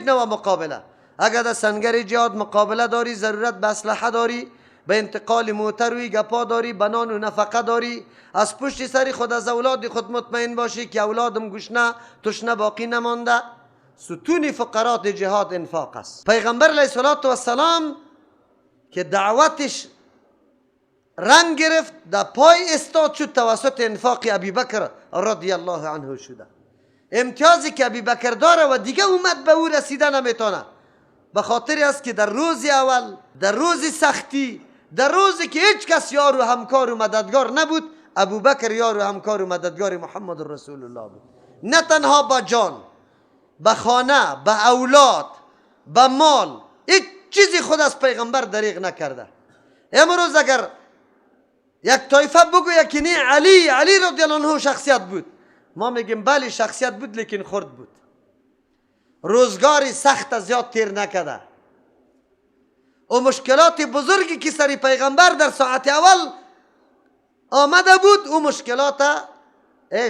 نوع مقابله. اگر در سنگر جهاد مقابله داری، ضرورت به اسلحه داری، به انتقال موتر و گپا داری، به نان و نفقه داری، از پشت سر خود از اولاد خود مطمئن باشی که اولادم گشنه تشنه باقی نمانده. ستون فقرات جهاد انفاق است. پیغمبر علیه الصلاة والسلام که دعوتش رنگ گرفت، در پای استاد شد توسط انفاق ابی بکر رضی الله عنه شده. امتیازی که ابی بکر داره و دیگه اومد به او رسیده نمیتونه، به خاطر است که در روز اول، در روز سختی، در روزی که هیچ کس یار و همکار و مددگار نبود، ابوبکر یار و همکار و مددگار محمد رسول الله بود. نه تنها با جان، به خانه، به اولاد، به مال، هیچ چیزی خود از پیغمبر دریغ نکرده. امروز اگر یک طایفه بگوید که نه علی رضی الله عنه شخصیت بود، ما میگیم بله شخصیت بود، لیکن خرد بود، روزگاری سخت زیاد تیر نکرده. و مشکلات بزرگی که سر پیغمبر در ساعت اول آمده بود، او مشکلات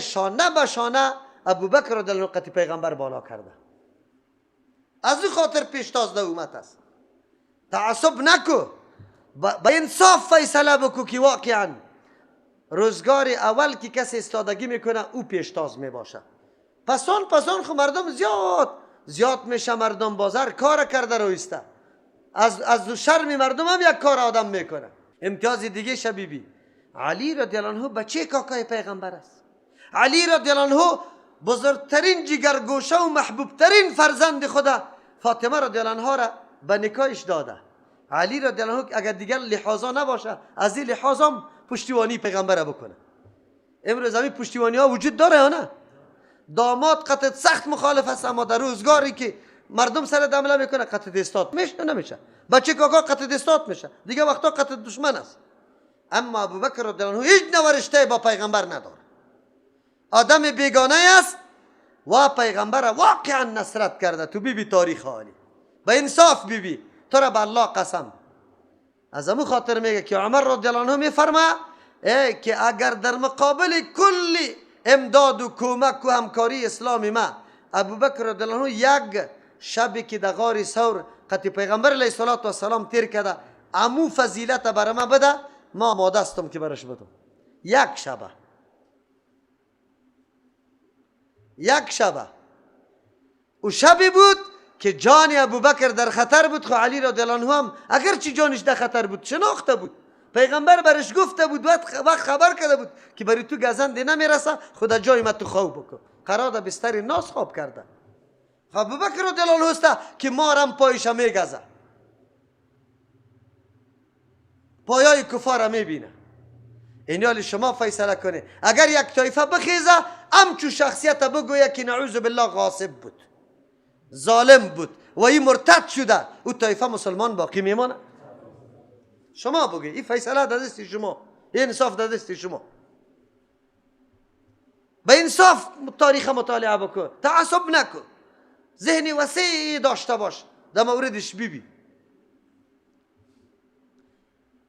شانه به شانه ابوبکر رضی الله عنه پیغمبر بالا کرده. از او خاطر پیشتاز در امت است. تعصب نکو، به انصاف فیصله بکو که واقعا روزگار اول که کسی استادگی میکنه او پیشتاز میباشه. پسان خو مردم زیاد میشه، مردم بازار کار کرده رویسته، از شرم مردم هم یک کار آدم میکنه. امتیاز دیگه شبیبی علی رضی الله عنه بچه کاکای پیغمبر است. علی رضی الله عنه بزرگترین جگرگوشه و محبوبترین فرزند خدا فاطمه رضی الله عنها را به نکاحش داده. علی رضی الله عنه اگر دیگر لحاظا نباشه، از این لحاظام پشتیبانی پیغمبر بکنه. امروز همین پشتیبانی ها وجود داره یا نه؟ داماد قطع سخت مخالف است، اما در روزگاری که مردم سر حمله میکنه قطع دستات میشه نمیشه؟ بچه کاکا قطع دستات میشه، دیگه وقتا قطع دشمن است. اما ابوبکر رضی الله عنه هیچ نوع رشته با پیغمبر نداره، آدم بیگانه است و پیغمبر واقعا نصرت کرده. تو بی تاریخ عالی به انصاف بی تو را به الله قسم. از امو خاطر میگه که عمر رضی الله عنه میفرما که اگر در مقابل کل امداد و کمک و همکاری اسلام ما ابوبکر رضی الله عنه یک شبی که در غار ثور قطع پیغمبر علیه الصلاة والسلام تیر کرده، امو فضیلت بر ما بده، ما آماده هستم که برش بدم. یک شبه، یک شبه، او شبی بود که جان ابوبکر در خطر بود. خو علی رضی الله عنه هم اگرچه جانش در خطر بود شناخته بود، پیغمبر برش گفته بود، وقت خبر کرده بود که برای تو گزند نمیرسه، خدا جای ما تو خواب بکن. قرار در بستر ناز خواب کرده. خب ابوبکر رضی الله عنه است که مارم پایش میگزه، پایای کفار میبینه. اینیال شما فیصله کنه. اگر یک طایفه بخیزه همچو شخصیت بگویه که نعوذ بالله غاصب بود، ظالم بود و این مرتد شده، او طایفه مسلمان باقی میمانه. شما بگی این فیصله در دست شما، این انصاف در دست شما. به انصاف تاریخ مطالعه بکن، تعصب نکن، ذهن وسیع داشته باش در موردش. بیبی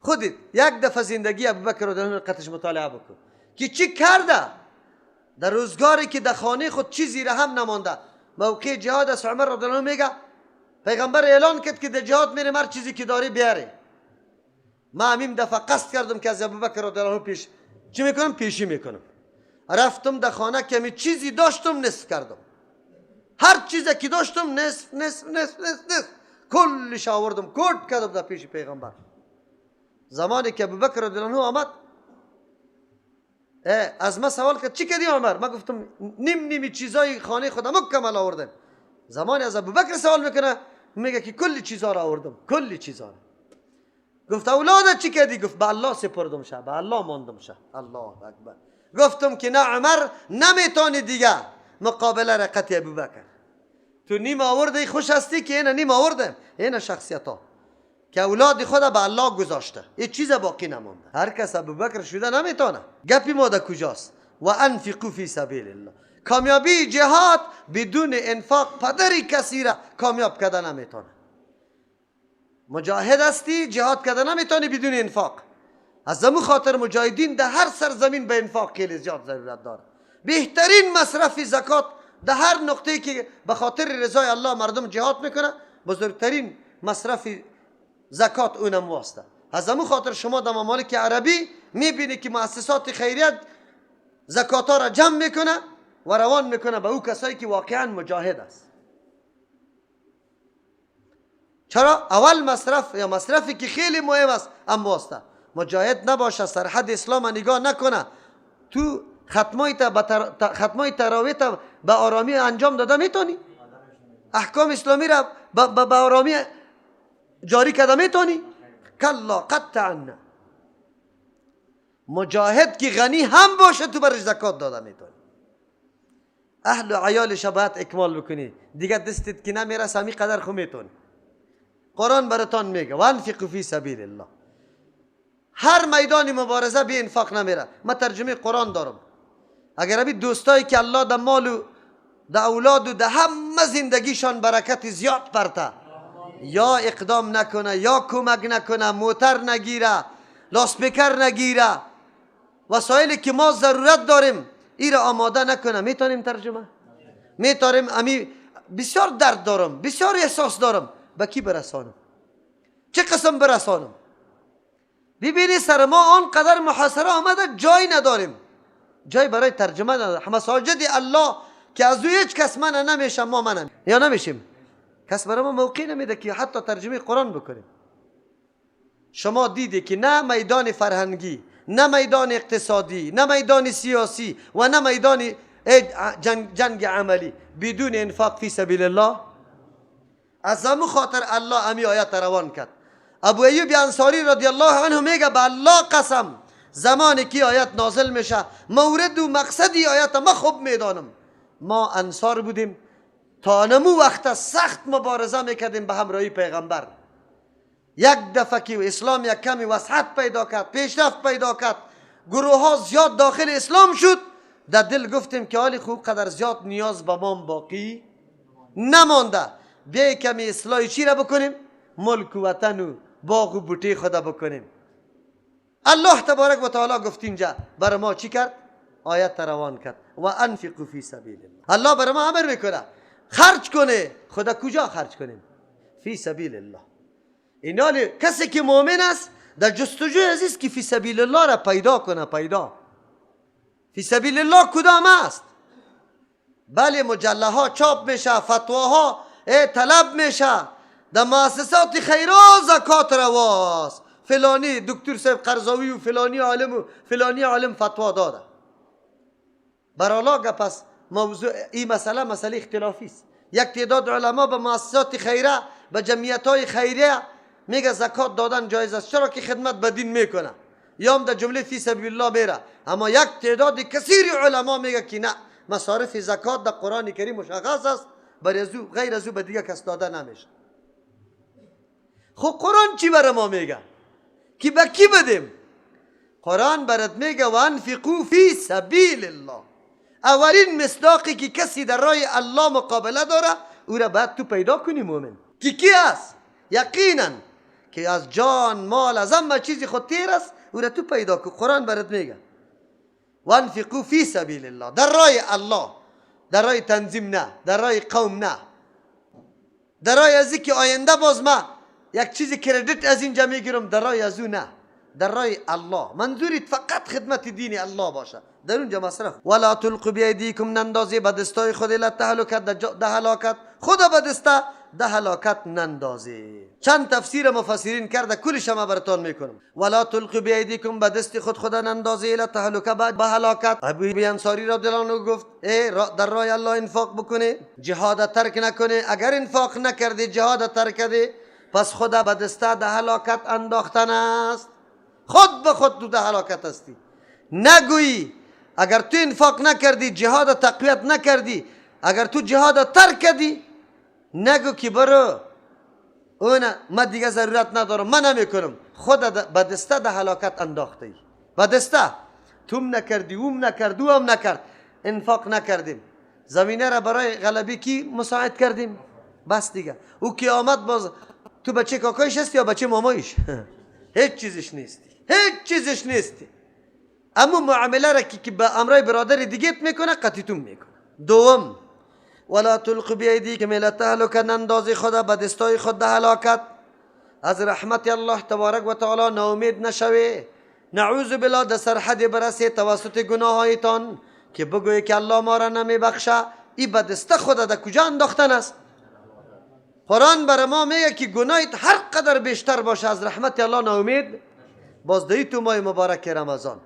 خودت یک دفعه زندگی ابوبکر رضی الله عنه قطش مطالعه بکن که چی کرده در روزگاری که در خانه خود چیزی را هم نمانده. موقع جهاد است، عمر رضی الله عنه میگه پیغمبر اعلان کرد که در جهاد میریم، هر چیزی که داری بیاره. ما همین دفعه قصد کردم که از ابوبکر رضی الله عنه پیش چی میکنم؟ پیشی میکنم. رفتم در خانه که می چیزی داشتم نصف کردم، هر چیزی که داشتم نصف نصف نصف نصف نصف کلش آوردم کد کردم در پیش پیغمبر. زمانی که ابوبکر رضی الله عنه آمد از ما سوال کرد چی کردی عمر؟ ما گفتم نیم نیمی چیزای خانه خودم مکمل آوردم. زمانی از ابوبکر سوال میکنه میگه که کلی چیزا را آوردم، کلی چیزا را. گفت اولادت چی کردی؟ گفت به الله سپردم شه، به الله ماندم شه. الله اکبر. گفتم که نه عمر نمیتونی دیگه مقابله رقت ابوبکر، تو نیم آورده خوش هستی که اینه نیم آورده. اینه شخصیت ها که اولاد خود به الله گذاشته، هیچ چیز باقی نمانده. هر کس ابوبکر شده نمیتونه. گپی ما در کجاست؟ و انفقوا فی سبیل الله. کامیابی جهاد بدون انفاق پدری کسی را کامیاب کرده نمیتونه. مجاهد هستی جهاد کرده نمیتونی بدون انفاق. از همون خاطر مجاهدین در هر سرزمین به انفاق خیلی زیاد ضرورت داره. بهترین مصرف زکات در هر نقطه‌ای که به خاطر رضای الله مردم جهاد میکنه، بزرگترین مصرف زکات اونم واسطه. از همون خاطر شما در ممالک عربی میبینی که مؤسسات خیریت زکات ها را جمع میکنه و روان میکنه به او کسایی که واقعا مجاهد است. چرا؟ اول مصرف یا مصرفی که خیلی مهم است ام واسطه. مجاهد نباشه، سرحد اسلام نگاه نکنه، تو ختمای تراویح تا به آرامی انجام داده میتونی؟ احکام اسلامی را به آرامی جاری کرده میتونی؟ کلا قطعا نه. مجاهد که غنی هم باشه تو برش زکات داده میتونی. اهل و عیالش باید اکمال بکنی، دیگه دستت که نمیرسه همی قدر خو میتونی. قرآن براتان میگه وانفقوا فی سبیل الله. هر میدان مبارزه بی انفاق نمیره. من ترجمه قرآن دارم. اگر ابی دوستایی که الله در مال و در اولاد و در همه زندگیشان برکت زیاد پرته، یا اقدام نکنه، یا کمک نکنه، موتر نگیره، لاسپیکر نگیره، وسایلی که ما ضرورت داریم ای را آماده نکنه، میتونیم ترجمه؟ میتونیم. امی بسیار درد دارم، بسیار احساس دارم، به کی برسانم؟ چه قسم برسانم؟ ببینی سر ما آنقدر محاصره آمده، جای نداریم، جای برای ترجمه نداریم. مساجد الله که از او هیچ کس منع نمیشه، ما منع یا نمیشیم، کس برای ما موقع نمیده که حتی ترجمه قرآن بکنیم. شما دیدی که نه میدان فرهنگی، نه میدان اقتصادی، نه میدان سیاسی و نه میدان جنگ عملی بدون انفاق فی سبیل الله. از همون خاطر الله امی آیت روان کرد. ابو ایوب انصاری رضی الله عنه میگه به الله قسم، زمانی که آیت نازل میشه مورد و مقصدی آیت ما خوب میدانم. ما انصار بودیم، تا نمو وقت سخت مبارزه میکردیم به همراهی پیغمبر. یک دفعه که اسلام یک کمی وسعت پیدا کرد، پیشرفت پیدا کرد، گروه ها زیاد داخل اسلام شد، در دل گفتیم که حالی خوب قدر زیاد نیاز به ما باقی نمانده، بیا کمی اصلاح چی را بکنیم؟ ملک و وطن و باغ و بوته خدا بکنیم. الله تبارک و تعالی گفت اینجا بر ما چی کرد؟ آیت روان کرد و انفقوا فی سبیل الله. الله بر ما امر میکنه خرج کنه. خدا کجا خرج کنیم؟ فی سبیل الله. اینال کسی که مؤمن است در جستجوی عزیز که فی سبیل الله را پیدا کنه. پیدا فی سبیل الله کدام است؟ بله، مجله ها چاپ میشه، فتواها طلب میشه، در مؤسسات خیرات زکات رواست، فلانی دکتر صاحب قرضاوی و فلانی عالم و فلانی عالم فتوا داده. برالا پس موضوع این مسئله مسئله اختلافی است. یک تعداد علما به مؤسسات خیره، به جمعیت های خیریه میگه زکات دادن جایز است، چرا که خدمت به دین میکنه، یا هم در جمله فی سبیل الله میره. اما یک تعداد کثیر علما میگه که نه، مصارف زکات در قرآن کریم مشخص است، برای از او غیر از او به دیگه کس داده نمیشه. خب قرآن چی برای ما میگه که به کی بدیم؟ قرآن برات میگه و انفقوا فی سبیل الله. اولین مصداقی که کسی در راه الله مقابله داره او را باید تو پیدا کنی مؤمن که کی است؟ یقینا که از جان، مال، از همه چیزی خود تیر است، او را تو پیدا کن. قرآن برات میگه و انفقوا فی سبیل الله، در راه الله، در راه تنظیم نه، در راه قوم نه، در راه از که آینده باز ما یک چیزی کردیت از اینجا میگیرم، در راه از او نه، در راه الله. منظوری فقط خدمت دین الله باشه، در اونجا مصرف. ولا تلقوا بایدیکم، نندازی به دستای خود الی التهلکت، ده هلاکت، خود به دسته ده هلاکت نندازی. چند تفسیر مفسرین کرده، کلش ما براتون میکنم. ولا تلقوا بایدیکم، به دست خود خدا نندازی الی التهلکه، به هلاکت. ابو انصاری رضی الله عنه گفت ای در راه الله انفاق بکنه، جهاد ترک نکنه. اگر انفاق نکردی، جهاد ترک کردی، پس خدا به دسته ده هلاکت انداختن است. خود به خود تو ده هلاکت هستی. نگویی اگر تو انفاق نکردی، جهاد تقویت نکردی، اگر تو جهاد ترک کردی، نگو که برو اون ما دیگه ضرورت ندارم، من نمیکنم. خود به دسته ده هلاکت انداخته ای. به دسته توم نکردی، اوم نکرد، او هم نکرد، انفاق نکردیم، زمینه را برای غلبی کی مساعد کردیم؟ بس دیگه. او که آمد باز تو بچه کاکایش هستی یا بچه مامایش؟ هیچ چیزش نیستی، هیچ چیزش نیستی. اما معامله را که به امرای برادر دیگه میکنه قطیتون میکنه. دوم، ولا تلقوا بایدیکم الی التهلکه، نندازی خود به دستای خود ده هلاکت. از رحمت الله تبارک و تعالی ناامید نشوی. نعوذ بالله در سرحد برسی توسط گناهایتان که بگویی که الله ما را نمیبخشه. ای به دست خود در کجا انداختن است؟ قرآن بر ما میگه که گناهت هر قدر بیشتر باشه از رحمت الله ناامید. باز دهی تو ماه مبارک رمضان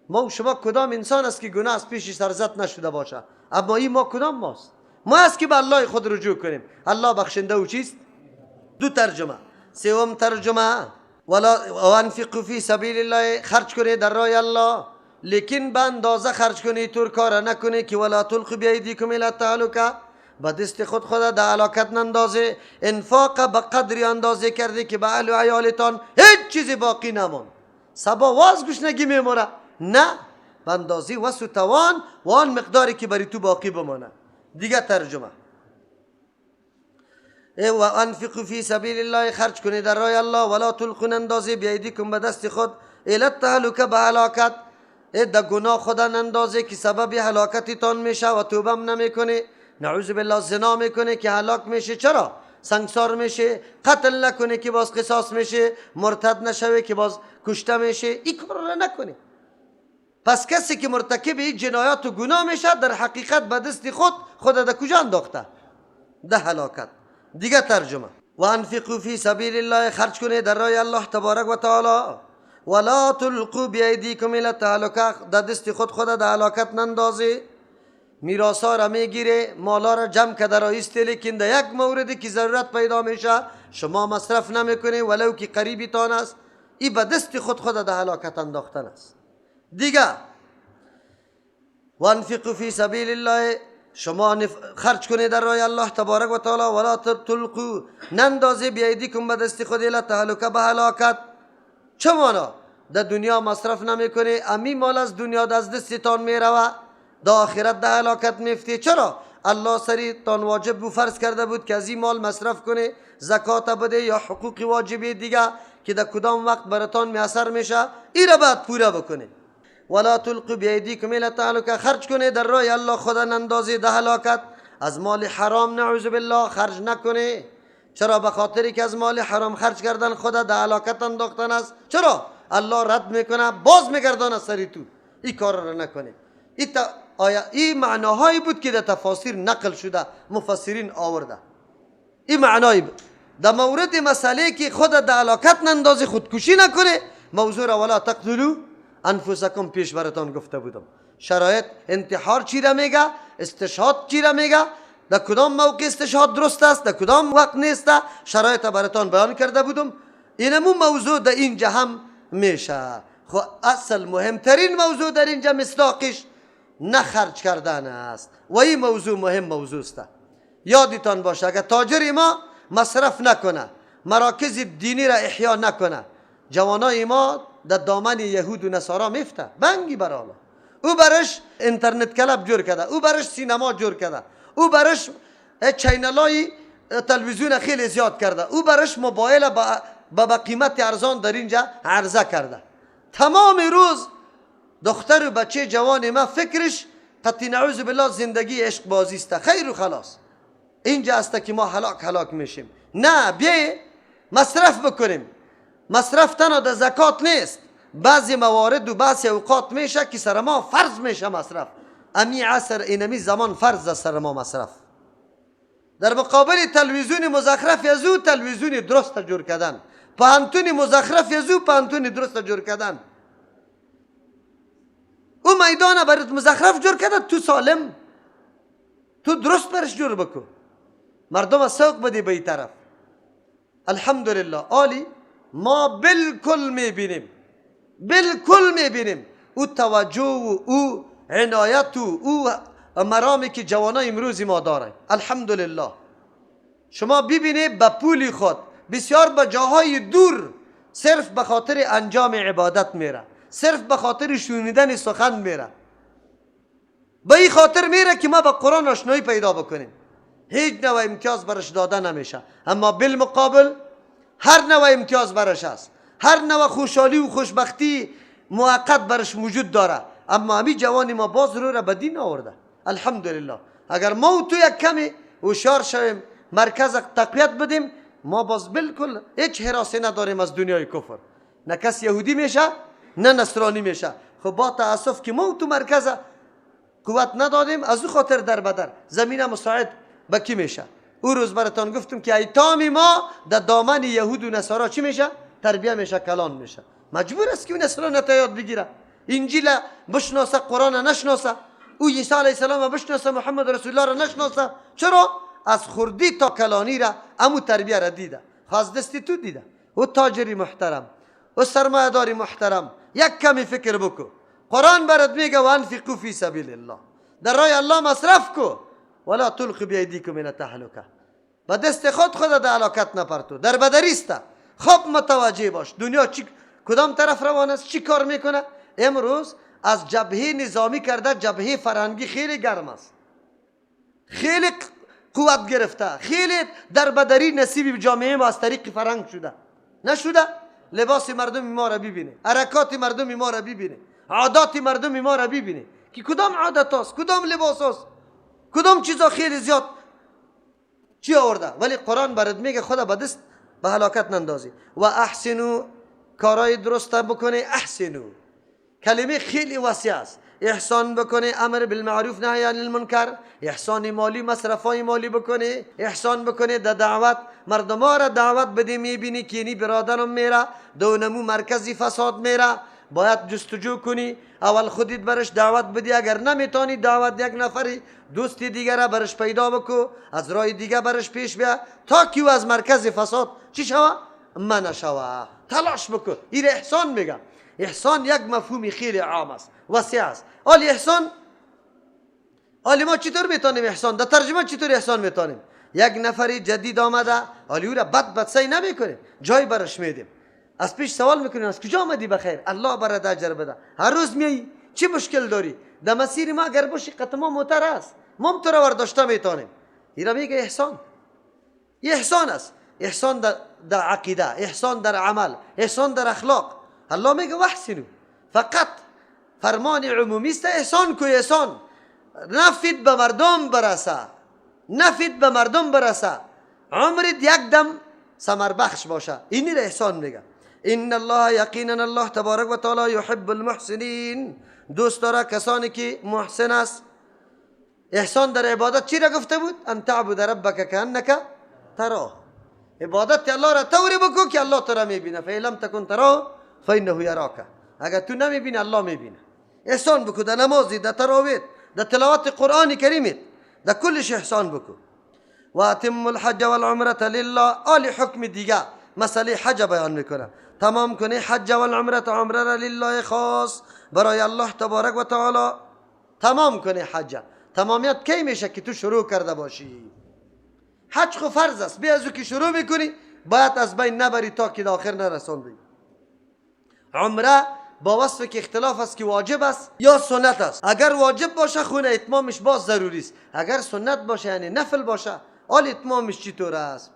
ما و شما کدام انسان است که گناه از پیشش سرزد نشده باشه؟ اما این ما کدام ماست؟ ما است که به الله خود رجوع کنیم. الله بخشنده و چیست؟ دو ترجمه. سوم ترجمه ولا وانفقوا فی سبیل الله، خرج کنید در راه الله، لیکن به اندازه خرج کنید، طور کار نکنید که ولا تلقوا بایدیکم الی التهلکه، به دست خود خود در هلاکت نندازه. انفاق به قدری اندازه کرده که به اهل و عیالتان هیچ چیزی باقی نمان، سبا واز گشنگی میموره. نه، به اندازه وس و توان و آن مقداری که بری تو باقی بمانه. دیگه ترجمه و انفقوا فی سبیل الله، خرج کنید در راه الله، ولا تلقوا نندازه بایدیکم به دست خود الی التهلکه، به هلاکت. در گناه خود نندازه که سبب هلاکتتان میشه و توبه هم نمیکنه. نعوذ بالله زنا میکنه که هلاک میشه. چرا؟ سنگسار میشه. قتل نکنه که باز قصاص میشه. مرتد نشوه که باز کشته میشه. این کار را نکنه. پس کسی که مرتکب این جنایات و گناه میشه در حقیقت به دست خود خود در کجا انداخته؟ ده هلاکت. دیگه ترجمه و انفقوا فی سبیل الله، خرج کنید در راه الله تبارک و تعالی، ولا تلقوا بایدیکم الی التهلکه، در دست خود خود در هلاکت نندازی. میراثا را میگیره، مالا را جمع کرده را ایسته، لیکن در یک موردی که ضرورت پیدا میشه شما مصرف نمیکنی ولو که قریبیتان است. ای به دست خود خود در هلاکت انداختن است. دیگه وانفقوا فی سبیل الله، شما خرج کنید در راه الله تبارک و تعالی، ولا تلقوا نندازی بیایدیکم به دست خود الی التهلکه، به هلاکت. چه مانا؟ در دنیا مصرف نمیکنی، امی مال از دنیا از دستتان میروه، در آخرت در هلاکت میفتی. چرا؟ الله سری تان واجب بو فرض کرده بود که از این مال مصرف کنه، زکات بده یا حقوق واجبی دیگه که در کدام وقت براتان میسر میشه، ای را باید پوره بکنه. ولا تلقوا بایدیکم الی التهلکه، خرج کنه در راه الله خدا نندازی در هلاکت. از مال حرام نعوذ بالله خرج نکنه. چرا؟ به خاطری که از مال حرام خرج کردن خدا در هلاکت انداختن است. چرا؟ الله رد میکنه، باز میگردانه سری تو. این کار را نکنه. این معناهایی بود که در تفاسیر نقل شده، مفسرین آورده. این معنایی بود در مورد مسئله که خود در هلاکت نندازی، خودکشی نکنه. موضوع را ولا تقتلوا انفسکم پیش براتان گفته بودم. شرایط انتحار چی را میگه، استشهاد چی را میگه، در کدام موقع استشهاد درست است، در کدام وقت نیست، شرایط براتان بیان کرده بودم. اینمو موضوع در اینجا هم میشه. خب اصل مهمترین موضوع در اینجا مصداقش نه خرج کردن است و این موضوع مهم موضوع است. یادتان باشه اگر تاجر ما مصرف نکنه، مراکز دینی را احیا نکنه، جوانای ما در دامن یهود و نصارا میفته بنگی برالا. او برش اینترنت club جور کرده، او برش سینما جور کرده، او برش channel ای تلویزیون خیلی زیاد کرده، او برش موبایل با قیمت ارزان در اینجا عرضه کرده. تمام روز دختر و بچه جوان ما فکرش قطعی نعوذ بالله زندگی عشق بازی است، خیر و خلاص. اینجا است که ما هلاک میشیم. نه، بیای مصرف بکنیم. مصرف تنها در زکات نیست، بعضی موارد و بعضی اوقات میشه که سر ما فرض میشه مصرف. امی عصر اینمی زمان فرض سر ما مصرف. در مقابل تلویزیون مزخرف از او تلویزیون درست جور کردن، پانتون مزخرف از او پانتون درست جور کردن. او میدان برات مزخرف جور کرده، تو سالم، تو درست برش جور بکو، مردم سوق بدی به این طرف. الحمدلله عالی، ما بالکل میبینیم، بالکل میبینیم او توجه و او عنایت و او مرامی که جوانای امروزی ما دارن. الحمدلله شما ببینید به پول خود بسیار به جاهای دور صرف به خاطر انجام عبادت میره، صرف به خاطر شنیدن سخن میره، به این خاطر میره که ما با قرآن آشنایی پیدا بکنیم. هیچ نوع امتیاز برش داده نمیشه، اما بالمقابل هر نوع امتیاز برش هست، هر نوع خوشحالی و خوشبختی موقت برش وجود داره. اما همی جوانی ما باز رو را به دین آورده. الحمدلله اگر ما و تو یک کمی هوشیار شویم، مرکز تقویت بدیم، ما باز بالکل هیچ حراسی نداریم از دنیای کفر. نه کس یهودی میشه نه نصرانی میشه. خب با تاسف که ما تو مرکز قوت ندادیم، از او خاطر در بدر زمینه مساعد به کی میشه؟ او روز براتان گفتم که ایتام ما در دامن یهود و نصارا چی میشه؟ تربیه میشه، کلان میشه. مجبور است که اون نصرانیت یاد بگیره، انجیل بشناسه، قرآن نشناسه، او عیسی علیه السلام بشناسه، محمد رسول الله را نشناسه. چرا؟ از خردی تا کلانی را امو تربیه را دیده، از دستی تو دیده. او تاجری محترم، او سرمایه داری محترم، یک کمی فکر بکو. قرآن برات میگه و انفقوا فی سبیل الله، در راه الله مصرف کو، ولا تلقوا بایدیکم الی التهلکه، با دست خود خود در هلاکت نپرتو، در بدریسته. خب متوجه باش دنیا چی کدام طرف روان است، چی کار میکنه. امروز از جبهه نظامی کرده جبهه فرهنگی خیلی گرم است، خیلی قوت گرفته، خیلی در بدری نصیب جامعه ما از طریق فرهنگ شده. نشده؟ لباس مردم ما را ببینه، حرکات مردم ما را ببینه، عادات مردم ما را ببینه که کدام عادت است، کدام لباس است، کدام چیزا خیلی زیاد چی آورده. ولی قرآن برات میگه خدا به دست به هلاکت نندازی. و احسنو، کارای درست بکنه. احسنو کلمه خیلی وسیع است. احسان بکنه، امر بالمعروف نهی عن المنکر، احسان مالی، مصرفای مالی بکنه، احسان بکنه در دعوت، مردم را دعوت بده. میبینی که اینی برادرم میره دونمو مرکزی فساد میره، باید جستجو کنی، اول خودت برش دعوت بدی، اگر نمیتونی دعوت یک نفری دوستی دیگر را برش پیدا بکو، از راه دیگه برش پیش بیا تا که از مرکز فساد چی شوه؟ منع شوه. تلاش بکن. این احسان میگه. احسان یک مفهوم خیلی عام است، وسیع است. آلی احسان، آلی ما چطور میتونیم احسان در ترجمه چطور احسان میتونیم؟ یک نفری جدید آمده، آلی او را بد بد سعی نمیکنیم، جای برش میدیم، از پیش سوال میکنیم از کجا آمدی؟ بخیر، الله برات اجر بده. هر روز میایی، چی مشکل داری؟ در مسیر ما اگر باشی قطع ما موتر است، ما تو را ورداشته میتونیم. این میگه احسان. احسان است. احسان در عقیده، احسان در عمل، احسان در اخلاق. الله میگه واحسنوا، فقط فرمان عمومی است، احسان کو. احسان نفید به مردم برسه، نفید به مردم برسه، عمرت یک دم ثمر بخش باشه. اینی را احسان میگه. ان الله یقینا الله تبارک و تعالی یحب المحسنین، دوست داره کسانی که محسن است. احسان در عبادت چی را گفته بود؟ ان تعبد ربک کانک تراه. عبادت الله را طوری بکو که الله تو را میبینه. فإن لم تکن تراه فإنه یراک. اگر تو نمیبینی الله میبینه. احسان بکو در نمازی، در تراویح، در تلاوت قرآن کریمت، در کلش احسان بکو. و اتم الحج والعمرة لله. آل حکم دیگه مسئله حج بیان میکنه. تمام کنه حج والعمرة، عمره را لله خاص برای الله تبارک و تعالی تمام کنه حج. تمامیت کی میشه؟ که تو شروع کرده باشی. حج خو فرض است، بی از او که شروع میکنی باید از بین نبری تا که آخر نرساندی. عمره با وصف که اختلاف است که واجب است یا سنت است. اگر واجب باشه خونه اتمامش باز ضروری است، اگر سنت باشه یعنی نفل باشه آل اتمامش چطور است؟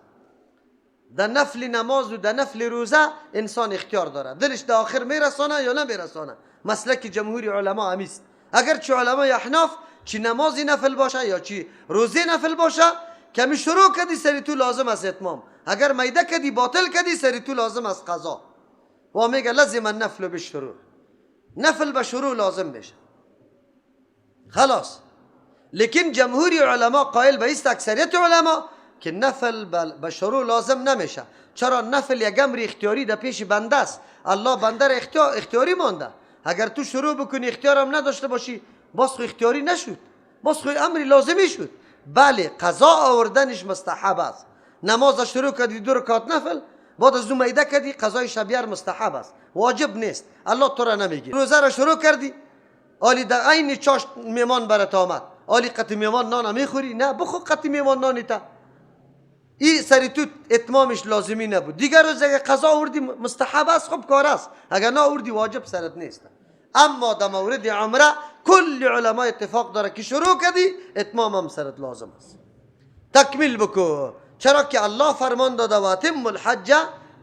در نفل نماز و در نفل روزه انسان اختیار داره، دلش در آخر میرسانه یا نمیرسانه. مسلک جمهور علما همیست. اگر چه علمای احناف چی نمازی نفل باشه یا چی روزه نفل باشه کمی شروع کدی سری تو لازم است اتمام، اگر میده کدی باطل کدی سری تو لازم است قضا. و میگه لازم النفل بالشروع، نفل به شروع لازم میشه خلاص. لیکن جمهور علما قائل به است، اکثریت علما، که نفل به شروع لازم نمیشه. چرا؟ نفل یک امر اختیاری در پیش بنده است، الله بنده را اختیاری مانده. اگر تو شروع بکنی اختیارم نداشته باشی باز خو اختیاری نشد، باز خو امری لازمی شد. بله قضا آوردنش مستحب است. نماز شروع کردی دو رکعت نفل، بعد از اون میده کردی قضای شبیار مستحب است، واجب نیست، الله تو را نمیگیره. روزه را شروع کردی، آلی در عین چاشت میمان برات آمد، آلی قطع میمان نان میخوری؟ نه، بخو قطع میمان نانی تا این سری تو اتمامش لازمی نبود. دیگر روز اگر قضا آوردی مستحب است، خب کار است، اگر نه آوردی واجب سرت نیست. اما در مورد عمره کل علما اتفاق داره که شروع کردی اتمام هم سرت لازم است، تکمیل بکو. چرا که الله فرمان داده و اتم الحج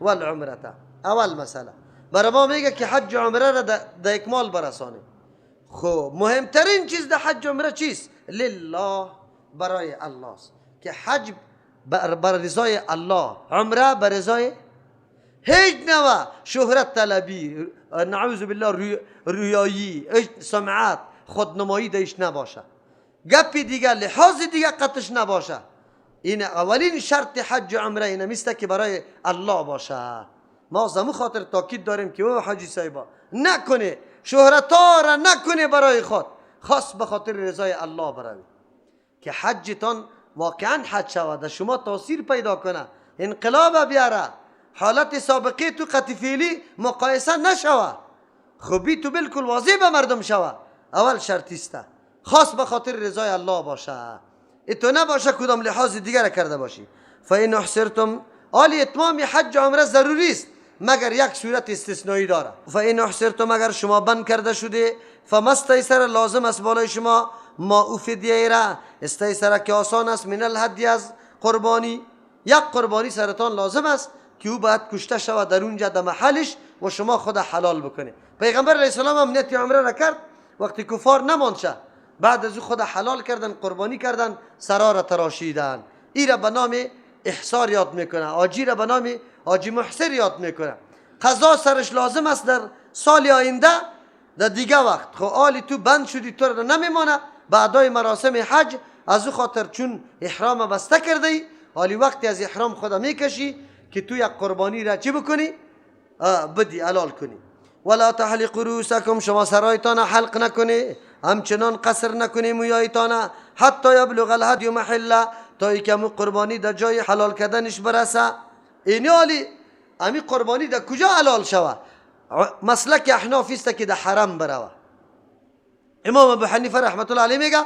والعمره. اول مسئله برای ما میگه که حج عمره را در اکمال برسانیم. خب مهمترین چیز در حج عمره چیست؟ لله. برای الله است که حج بر رضای الله، عمره بر رضای هیچ نوع شهرت طلبی، نعوذ بالله ریایی، سمعت، خودنمایی دیش نباشه، گپ دیگه لحاظ دیگه قطش نباشه. این اولین شرط حج و عمره اینمیسته که برای الله باشه. ما زمو خاطر تاکید داریم که او حاجی صاحبا نکنه شهرت را نکنه برای خود، خاص به خاطر رضای الله بروی که حجتان واقعا حج شود، شما تاثیر پیدا کنه، انقلاب بیاره، حالت سابقه تو قطع فعلی مقایسه نشوه، خوبی تو بالکل واضح به مردم شوه. اول شرطیسته خاص به خاطر رضای الله باشه، اتو نباشه کدام لحاظ دیگر کرده باشی. فإن احصرتم، آلی اتمام حج عمره ضروری است مگر یک صورت استثنایی داره. فإن احصرتم، اگر شما بند کرده شده، فما استیسر، لازم است بالای شما ما او فدیه را، استیسر که آسان است، من الهدی از قربانی، یک قربانی سرتان لازم است که او باید کشته شود در اونجا در محلش و شما خود حلال بکنه. پیغمبر علیه السلام هم نیت عمره را کرد، وقتی کفار نماند شه، بعد از او خود حلال کردن، قربانی کردن، سرا را تراشیدن. ای را به نام احصار یاد میکنه، آجی را به نام آجی محصر یاد میکنه. قضا سرش لازم است در سال آینده در دیگه وقت. خب آلی تو بند شدی تو را نمیمانه بعدای مراسم حج، از او خاطر چون احرام بسته کرده ای، آلی وقتی از احرام خود میکشی که تو یک قربانی را چی بکنی؟ بدی حلال کنی. ولا تحلقوا رؤوسکم، شما سرایتان حلق نکنی، همچنان قصر نکنی مویایتان، حتی یبلغ الهدی محله، تا اینکه مو قربانی در جای حلال کردنش برسه. اینی آلی امی قربانی در کجا حلال شوه؟ مسلک احناف است که در حرم بروه. امام ابو حنیفه رحمت الله علیه میگه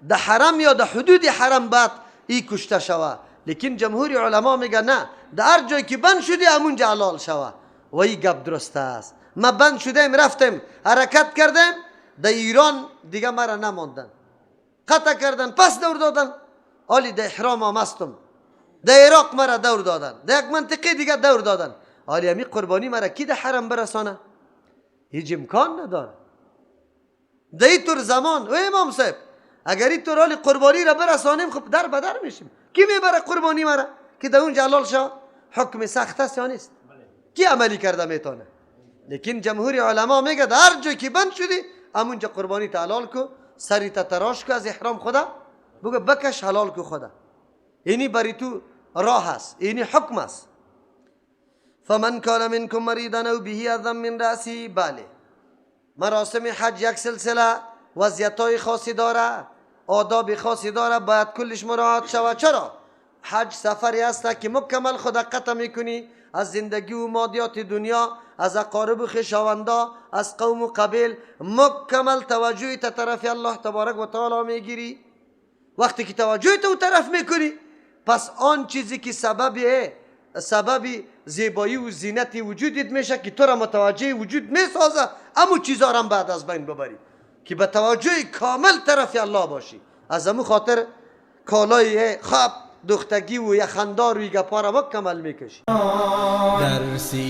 در حرم یا در حدود حرم باید ای کشته شوه، لیکن جمهور علما میگه نه، در هر جایی که بند شدی همونجا حلال شوه. و این گپ درست است. ما بند شدیم رفتیم حرکت کردیم در ایران دیگه مرا نماندن، قطع کردن، پس دور دادن. آلی در احرام هم هستم، در عراق مرا دور دادن، در یک منطقه دیگه دور دادن. آلی امی قربانی مرا کی در حرم برسانه؟ هیچ امکان نداره در این طور زمان. او امام صاحب اگر این طور آلی قربانی را برسانیم خب در بدر میشیم. کی میبره قربانی مرا که در اونجا حلال شد؟ حکم سخت است یا نیست؟ کی عملی کرده میتونه؟ لیکن جمهور علما میگه در هر جای که بند شدی همونجا قربانی تا حلال کو، سری تا تراش کو از احرام خدا بگو بکش حلال کو خدا. اینی بری تو راه است، اینی حکم است. فمن کان منکم مریضا او به اذى من رأسه. بله، مراسم حج یک سلسله وضعیت‌های خاصی داره، آداب خاصی داره، باید کلش مراعات شود. چرا؟ حج سفری است که مکمل خود قطع میکنی از زندگی و مادیات دنیا، از اقارب و خویشاوندا، از قوم و قبیل، مکمل توجه تا طرف الله تبارک و تعالی میگیری. وقتی که توجه تو طرف میکنی، پس آن چیزی که سبب زیبایی و زینت وجودت میشه که تو را متوجه وجود میسازه، امو چیزا را بعد از بین ببری که به توجه کامل طرف الله باشی. از امو خاطر کالای خواب دوختگی و یخندار و گپا را مکمل میکشی.